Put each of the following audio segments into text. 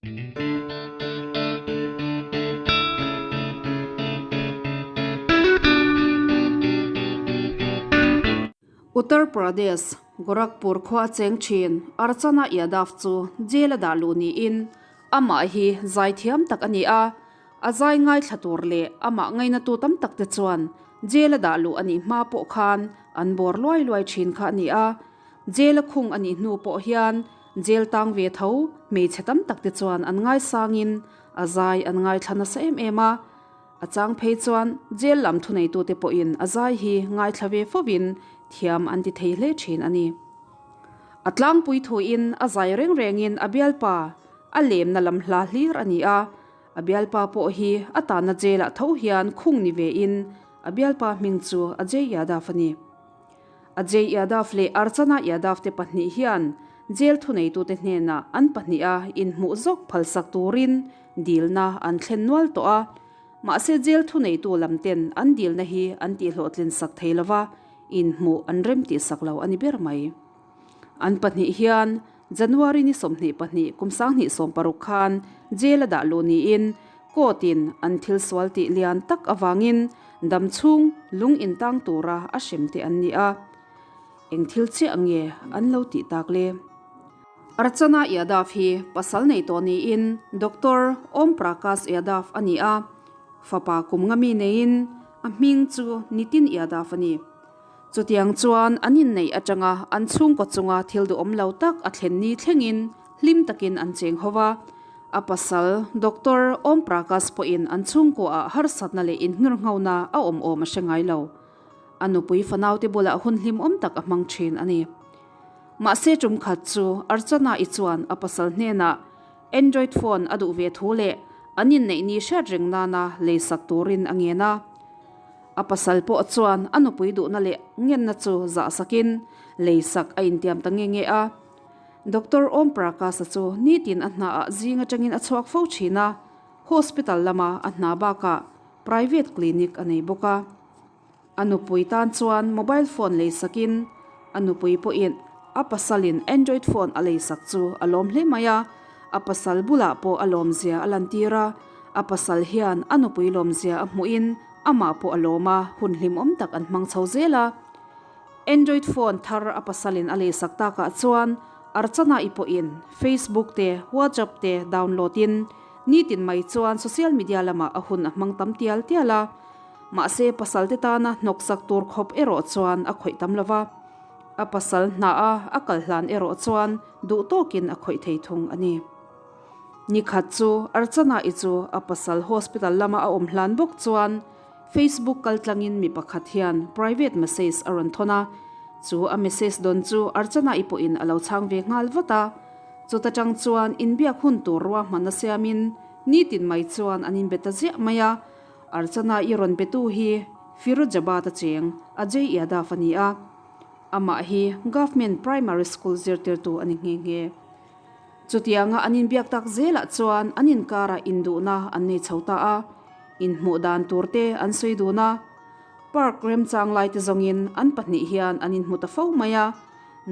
Uttar Pradesh, Gorakhpur khua a cheng thin Archana Yadav chu jail a dah luh niin amah hi zaithiam tak a ni a, a zai ngaithla tur leh amah ngainatu tam tak te chuan jail a dah luh a nih hma pawh khan an bawr luai luai thin kha a ni a. Jail a khung a nih hnu pawh hian jail tang ve tho hmeichhe tam tak te chuan an ngaisangin a zai an ngaithla nasa em em a. A chang phei chuan jail lam thuneitute pawhin a zai hi ngaithla ve fovin thiam an ti thei hle thin a ni. A tlangpui thuin a zai reng rengin a bialpa a lemna lam hla hlir a ni a, a bialpa pawh hi a tanna jail ah tho hian khung ni vein a bialpa hming chu Ajay Yadav a ni. Ajay Yadav leh Archana Yadav te pahnih hian jail thuneitute hnenah an pahniha inhmuh zawk phalsak turin dilna an thlen nual tawh a, mahse jail thuneitu lam ten an dilna hi an tihhlawhtlin sak thei lova, inhmuh an rem tihsak lo a ni ber mai. An pahnih hian January ni 22 kum 2016 khan jail a dah luh niin court in an thil sual tih lian tak avangin dam chhung lung intang tura a hrem te an ni a, eng thil chiah nge an lo tih tak le? Archana Yadav hi pasal nei tawh niin Doctor Om Prakash Yadav a ni a, fapa kum nga mi neiin a hming chu Nitin Yadav a ni. Chutiang chuan an inneih atanga an chhungkaw chunga thil duhawm lo tak a thlen ni thlengin hlim takin an cheng ho va. A pasal Doctor Om Prakash pawhin an chhungkuaah harsatna leh inhnghirnghona a awm awm a hre ngai lo. A nupui fanaute bulah hun hlimawm tak a hmang thin a ni. Mahse tum khat chu Archana-i chuan a pasal hnenah Android phone a duh ve thu leh an inneih ni hriat reng nana leisak turin a ngen a. A pasal pawh chuan a nupui duhna leh ngenna chu zahsakin leisak a intiam ta nge nge a. Doctor Om Prakash-a chu nitin a hnaah zing atangin a chhuak fo thin a, hospital lama a hna bakah private clinic a nei bawk a. A nupui tan chuan mobile phone leisakin a nupui pawhin a pasalin Android phone a leisak chu a lawm hle mai a, a pasal bulah pawh a lawmzia a lantir a, a pasal hian a nupui lawmzia a hmuhin amah pawh a lawm a, hun hlimawm tak an hmang chho zel a. Android phone thar a pasalin a leisak takah chuan Archana-i pawhin Facebook te WhatsApp te download in nitin mai chuan social media lamah a hun a hmang tam tial tial a. Mahse pasal te tana hnawksak tur khawp erawh chuan a khawih tam lova, a pasal hna a a kal hlan erawh chuan duh tawkin a khawih thei thung a ni. Nikhat chu Archana-i chu a pasal hospital lama a awm hlan bawk chuan Facebook kal tlangin mi pakhat hian private message a rawn thawn a, chu a message dawn chu Archana-i pawhin a lo chhang ve nghal vat a, chuta tang chuan inbiak hun tur ruahmanna siamin nitin mai chuan an inbe ta ziah mai a. Archana i rawn betu hi Firozabad a cheng Ajay Yadav a ni a, amah hi Government Primary School zirtirtu a ni nghe nghe. Chutianga an inbiak tak zelah chuan an inkarah induhna an nei chho ta a, inhmuh dan turte an sawi dun a. Park remchang laite zawngin an pahnih hian an inhmu ta fo mai a,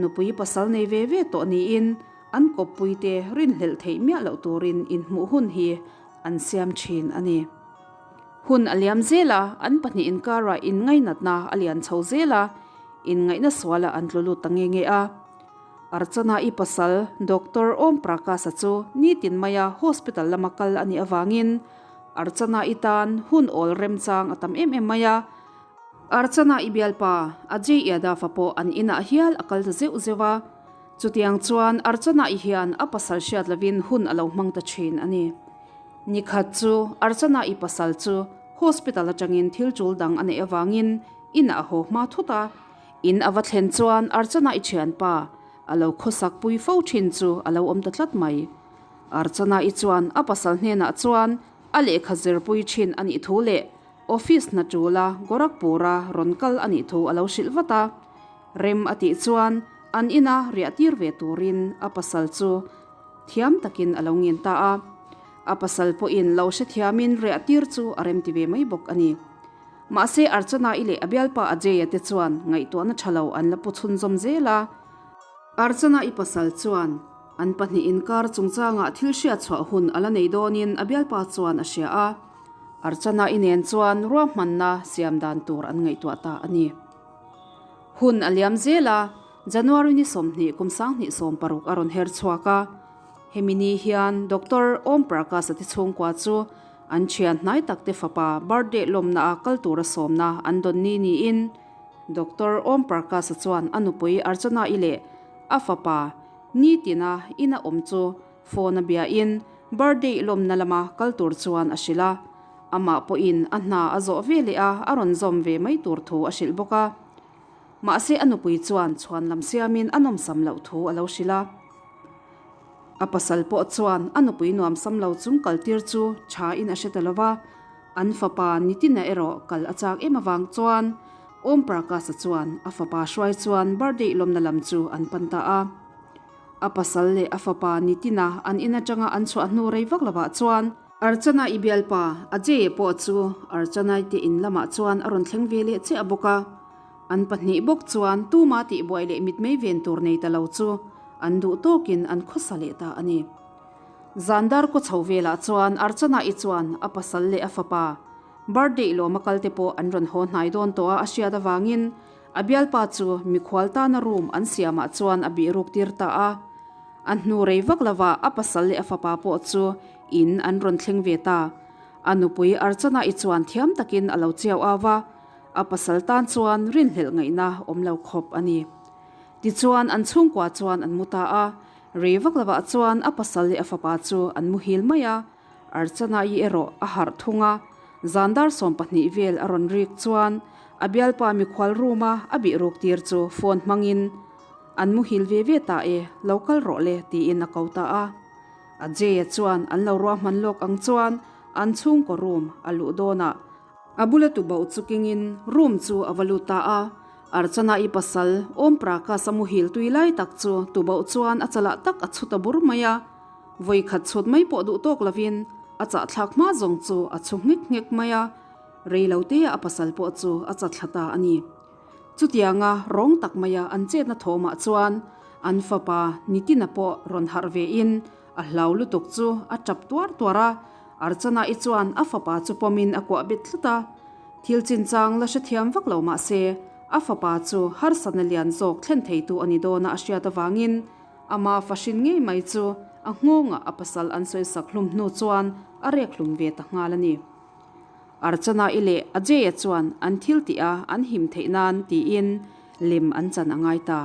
nupui pasal nei ve ve tawh niin an kawppuite rinhlelh theih miah loh turin inhmuh hun hi an siam thin a ni. Hun a liam zel a, an pahnih inkarah inngainatna a lian chho zel a, inngaihna sualah an tlu lut ta nge nge a. Archana-i pasal Doctor Om Prakash-a chu nitin maia hospital lama kal a nih avangin Archana-i tan hun awl remchang a tam em em mai a. Archana-i bialpa Ajay Yadav-a pawh an inah hial a kal ta zeuh zeuh a. Chutiang chuan Archana-i hian a pasal hriat lovin hun a lo hmang ta thin a ni. Nikhat chu Archana-i pasal chu hospital atangin thil tul dang a neih avangin inah a haw hma thut a. In a va thlen chuan Archana-i thianpa a lo khawsak pui fo thin chu a lo awm ta tlat mai. Archana-i chuan a pasal hnenah chuan a lehkha zirpui thin a nih thu leh office hna tula Gorakhpur-a rawn kal a nih thu a lo hrilh vat a. Rem a tih chuan an ina riah tir ve turin a pasal chu thiam takin a lo ngen ta a. A pasal pawhin lo hrethiamin riah tir chu a rem ti ve mai bawk a ni. Mahse Archana-i leh a bialpa Ajay-a te chuan ngaihtuahna tha lo an la pu chhunzawm zel a. Archana-i pasal chuan. An pahnih inkar chungchangah thil hriatchhuah hun a la nei dawnin a bialpa chuan a hria a, Archana-i nen chuan ruahmanna siam dan tur an ngaihtuah ta a ni. Hun a liam zel a, January ni 20 kum 2016 a rawn her chhuak a. Hemi ni hian Doctor Om Prakash-a te chhungkua chu an thian hnai tak te fapa birthday lawmna a kal tura sawmna an dawn ni niin Doctor Om Prakash-a chuan a nupui Archana-i leh a fapa nitina ina awm chu phone a biain birthday lawmna lama kal tur chuan a hrilh a. Amah pawhin a hna a zawh ve leh a, a rawn zawm ve mai tur thu a hrilh bawk a. Mahse a nupui chuan chhuan lam siamin a nawmsam loh thu a lo hrilh a. A pasal pawh chuan a nupui nuamsam lo chung kaltir chu thain a hre ta lo va, an fapa Nitin-a erawh kal a chak em avang chuan Om Prakash-a chuan a fapa hruai chuan birthday lawmna lam chu an pan ta a. A pasal leh a fapa Nitin-a an in atanga an chhuah hnu rei vak lovah chuan Archana-i bialpa Ajay-a pawh chu Archana-i te in lamah chuan a rawn thleng ve leh chiah bawk a. An pahnih bawk chuan tuma tihbuai leh mitmei ven tur nei ta lo chu an duh tawkin an khawsa leh ta a ni. Zandar kaw chho velah chuan Archana-i chuan a pasal leh a fapa birthday lawma kal te pawh an rawn haw hnai dawn tawh a a hriat avangin a bialpa chu mikhual tana room an siamah chuan a bihruk tir ta a. A hnu rei vak lovah a pasal leh a fapa pawh chu in an rawn thleng ve ta. A nupui Archana-i chuan thiam takin a lo chiau au va, A pasal tan chuan rinhlelh ngaihna awm lo khawp a ni. Tichuan an chhungkua chuan an mu ta a, rei vak lovah chuan a pasal leh a fapa chu an muhil mai a, Archana-i erawh a harh thung a, zan dar 12 vel a rawn rik chuan a bialpa mikhual room-a a bih ruk tir chu phone hmangin an muhil ve ve ta e, lo kal rawh le tiin a ko ta a. Ajay-a chuan an lo ruahman lawk ang chuan an chhungkaw room a luh dawnah A bula tubauh chu kengin room chu a va lut ta a, Archana-i pasal Om Prakash a muhil tui lai tak chu tubauh chuan a chalah tak a chhut a bur mai a, vawi khat chhut mai pawh duh tawk lovin a chahthlak hma zawng chu a chhu nghek nghek mai a, rei lo te a pasal pawh chu a chathla ta a ni. Chutianga rawng tak maia an chetna thawmah chuan an fapa Nitin-a pawh rawn harh vein A hlau lutuk chu a tap tuar tuar a, Archana-i chuan a fapa chu pawmin a kuah bet tlat a. Thil chinchang la hrethiam vak lo mah se, a fapa chu harsatna lian zawk thlen theitu a ni dawn a a hriat avangin ama fahrin ngei mai chu a nghawngah a pasal an sawisak hlum hnu chuan a rek hlum ve ta nghal a ni. Archana-i leh Ajay-a chuan an thil tih a an him theih nan tiin lem an chan a ngai ta.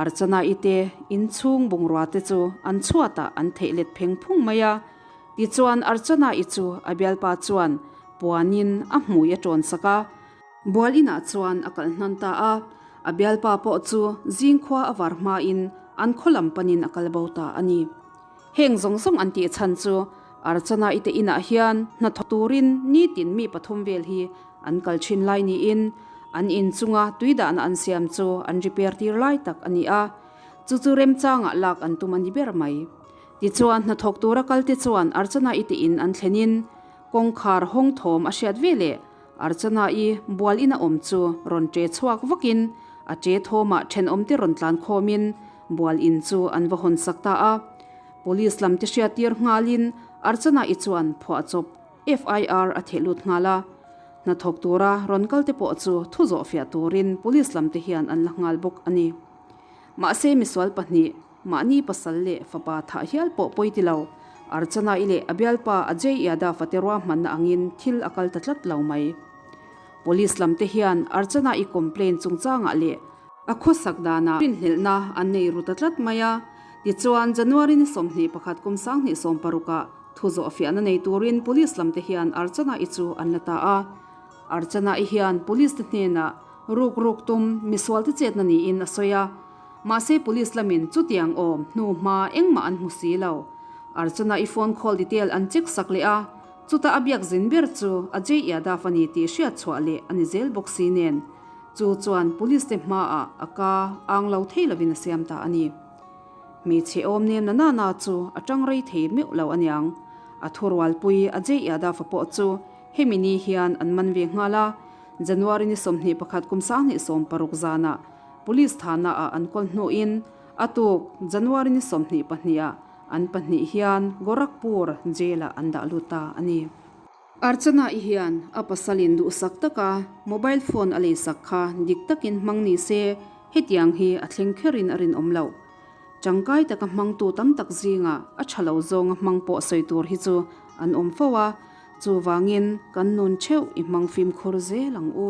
Archana-i te inchhung bungrua te chu an chhuatah an theih let pheng phung mai a. Tichuan Archana-i chu a bialpa chuan puanin a hmui a tawn sak a. Bual inah chuan a kalh hnan ta a, a bialpa pawh chu zingkhua a var hmain an khaw lam panin a kal bo ta a ni. Heng zawng zawng an tih chhan chu Archana-i te inah hian hnathawk turin nitin mi pathum vel hi an kal thin lai niin an inchunga tui dahna an siam chu an repair tir lai tak a ni a, chu chu remchangah lak an tum a ni ber mai. Tichuan hnathawk tura kalte chuan Archana-i te in an thlenin kawngkhar hawng thawm a hriat ve leh Archana-i bual ina awm chu rawn ṭe chhuak vakin a ṭe thawmah ṭhenawmte rawn tlan khawmin Bual in chu an va hawn sak ta a, Police lam te hriattir nghalin Archana-i chuan phuahchawp FIR a theh lut nghal a. Hnathawk tura rawn kal te pawh chu thu zawh fiah turin Police lam te hian an la nghal bawk a ni. Mahse misual pahnih, mahni pasal leh fapa thah hial pawh pawi ti lo, Archana-i leh a bialpa Ajay Yadav-a te ruahmanna angin thil a kal ta tlat lo mai. Police lam te hian Archana-i complaint chungchangah leh A khawsak danah rinhlelhna an nei ru ta tlat mai a. Tichuan, January ni 21 kum 2016 ah thu zawh fiahna nei turin Police lamte hian Archana-i chu an la ta a. Archana-i hian Police te hnenah ruk ruk tum misualte chetna niin a sawi a. Mahse Police lamin chutiang awm hnu hma engmah an hmu si lo. Archana-i phone call detail an check sak leh a, chutah a biak zin ber chu Ajay Yadav a ni tih hriat chhuah leh a ni zel bawk si nen. Chu chuan police te hmaah a ka ang lo thei lovin a siam ta a ni. Hmeichhe awm nem na nana chu a tang rei thei meuh lo aniang. A thurualpui Ajay Yadav-a pawh chu hemi ni hian an man ve nghal a, January ni 21 kum 2016 zanah police thana ah an kawl hnuin. A tuk January ni 22 ah an pahnih hian Gorakhpur jail ah an dah lut ta a ni. Archana-i hian a pasalin duhsak taka mobile phone a leisak kha dik takin hmang ni se hetiang hi a thleng kherin a rinawm loh. Tangkai taka hmangtu tam tak zingah a tha lo zawnga hmang pawh sawi tur hi chu an awm fo a, chuvangin kan nun theuh i hmang fimkhur zel ang u.